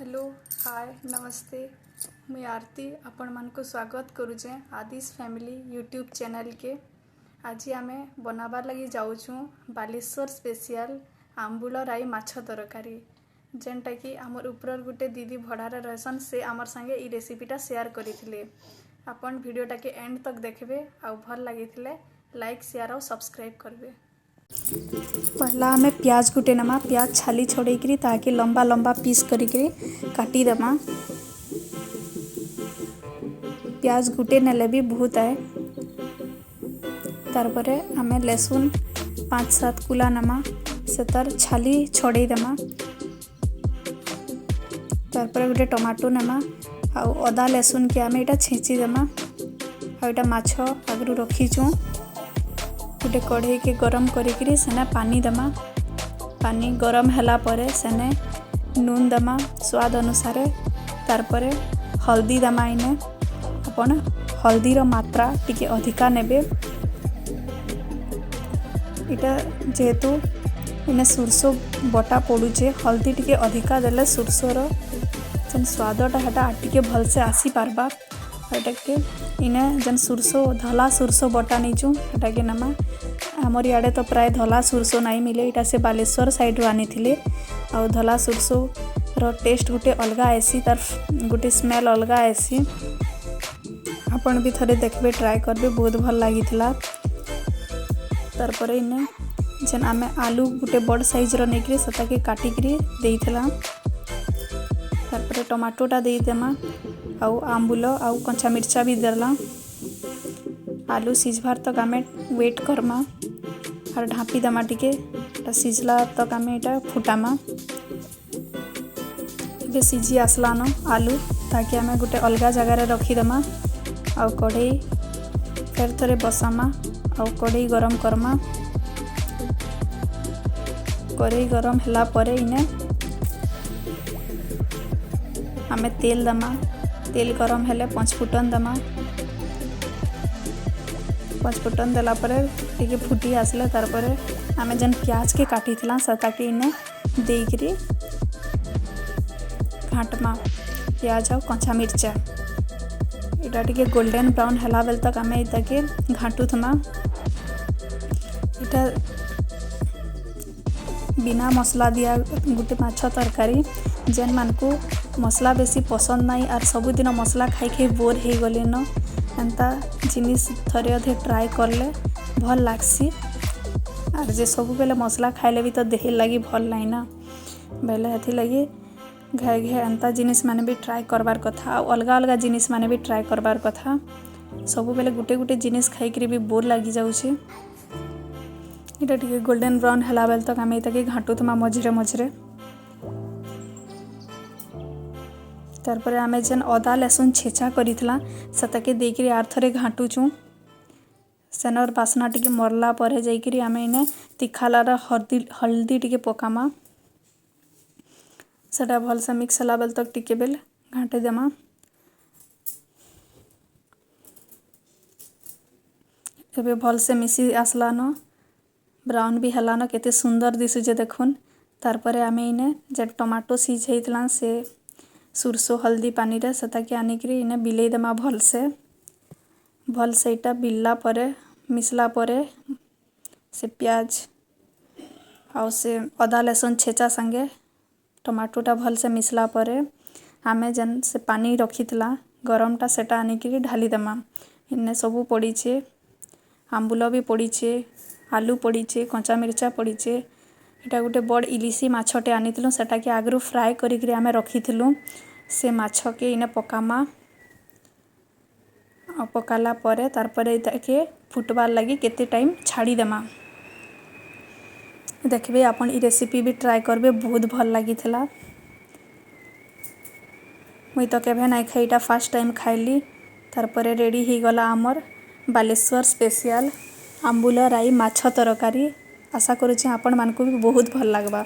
Hello hi नमस्ते। मुई आरती आपण स्वागत करुचे आदिश फैमिली यूट्यूब चैनल के। आज आम बनाबार लगी जाऊँ बालेश्वर स्पेशल आम्बुल राई माछ तरकारी, जेनटा कि आमर उपरर गोटे दीदी भड़ारे रहसन, से आमर संगे ई रेसिपीटा शेयर करी। आपण भिडियोटा के एंड तक देखबे आउ भल लगी लाइक शेयर और सब्सक्राइब करबे। पहला आम प्याज गुटे नमा, प्याज छाली छड़ेकरी ताकि लंबा लंबा पीस करी काटी देमा। प्याज गुटे नेले भी बहुत आए। तार आम लेसुन 5-7 कुला नमा, से तार छाली छड़े देमा। तार गोटे टमाटो नेमा आउ अदा लेसुन के आम यहाँ छेंची देमा। आटा माछ आगु रखीचु गोटे कढ़ई के गरम करी सेने पानी देमा। पानी गरम ହେଲା ପରେ सेने नुन देमा स्वाद अनुसार। तार हल्दी देमा। इने आपण हल्दीर मात्रा टिके अधिका नेबे। इटा जेहेतु इने सुरसो बटा पड़ुचे, हल्दी टिके अधिका देले सुरसोर जेन स्वादटा हेटा टिके भलसे आसी पारबा। एटाके इने जेन सुरसो धला सुरसो बटा नेचु हेटाके नमा। आमर इआड़े तो प्राय धला सुरसो नाई मिले, इटा से बालेश्वर साइड रू आनी। आउ धला सुरसो र टेस्ट गोटे अलग आएसी, तार गोटे स्मेल अलग आएसी। आपण भी थरे देखबे ट्राई करबे, बहुत भल लागितला। तार इने जेन आमे आलू गोटे बड़ साइज र नेकरी सेटाके काटिकरी देइतला। तार टमाटोटा देइदेमा आउ आम्बुल आउ कंचा मिर्चा भी देला। आलू सिझबार तक आम वेट करमा और ढाँपी दमा टिके, सिझला तक आम यहाँ फुटामा। एबे सिझी आसलान आलू, ताकि आम गोटे अलग जगार रखीदमा। आउ कढ़ई फेर थे बसामा आउ कढ़ई गरम करमा। कढ़ई गरम होला परे इने आम तेल दमा। तेल गरम हेले पंचफुटन दमा। पंचफुटन देला परे टिके फुटी आसले तार परे आमे जेन प्याज के काटिथिला सेटाके इने देइकरी घाटमा प्याज और कंचा मिर्चा। एटा टिके गोल्डन ब्राउन हला बेल तक आमे इताके घाटुथमा। एटा बिना मसला दिया गोटे माछ तरकारी, जेन मानकु मसला बेसी पसंद नाई are सबुदिन मसला खाई खाई बोर हो गले न, एंता जिनिस थरे अधे ट्राई करले भल लागसी। Are जे सब बेले मसला खाइले भी तो देह लगी भल नाई ना, बेले हेथि लगी घे घे एंता जिनिस माने भी ट्राई करबार कथा आ अलग अलग जिनिस माने भी ट्राई करबार कथा। सब बेले गुटे गुटे जिनिस खाई भी बोर लगी जाउछि। एटा टिके गोल्डन ब्राउन हला बेल तक आमे एटाके घाटुथमा मझिरे मझिरे। तार आमे जेन अदा लेसुन छेचा करिथिला सेटाके देइकरी are थरे घाटुछु। सेनर बासना टिके मरला परे जाइकरी आमे इने तिखालार हल्दी टिके पकामा। सेटा भलसे मिक्स हला बेल तक टिके बेल घाटे देमा। एबे भलसे मिसी आसलान, ब्राउन भी हलान, केते सुंदर दिसुचे देखुन। तार आमे इने जे टमाटो सिझेइतला से सुरसो हल्दी पानी रे सेटाके आनिकरी इने बिलेई देमा भलसे। भलसे इटा बिलला परे मिसला परे से प्याज आउ से अदा लहसुन छेचा संगे टमाटोटा भलसे मिसला परे आमे जेन से पानी रखितला गरमटा सेटा आनिकरी ढाली देमा। इने सबु पड़ीछे, आम्बुल भी पड़ीछे, आलू पड़ीछे, कंचा मिर्चा पड़ीछे। एटा गोटे बड़ इलिसी माछटे आनिथिलु, सेटाके आगरू फ्राई करिकरी आमे रखिथिलु। से माछके इने पकामा। आ पकाला परे तार परे एटाके फुटबार लागि केते टाइम छाड़ी देमा। देखबे आपण ई रेसिपी भी ट्राई करबे, बहुत भल लागिथिला। मुई तो केभे नाई खाई, एटा फर्स्ट टाइम खाइली। तार परे रेडी हो गला आमर बालेश्वर स्पेशल आम्बुल राई माछ तरकारी। आशा करुचे आपण मानकु भी बहुत भल लागबा।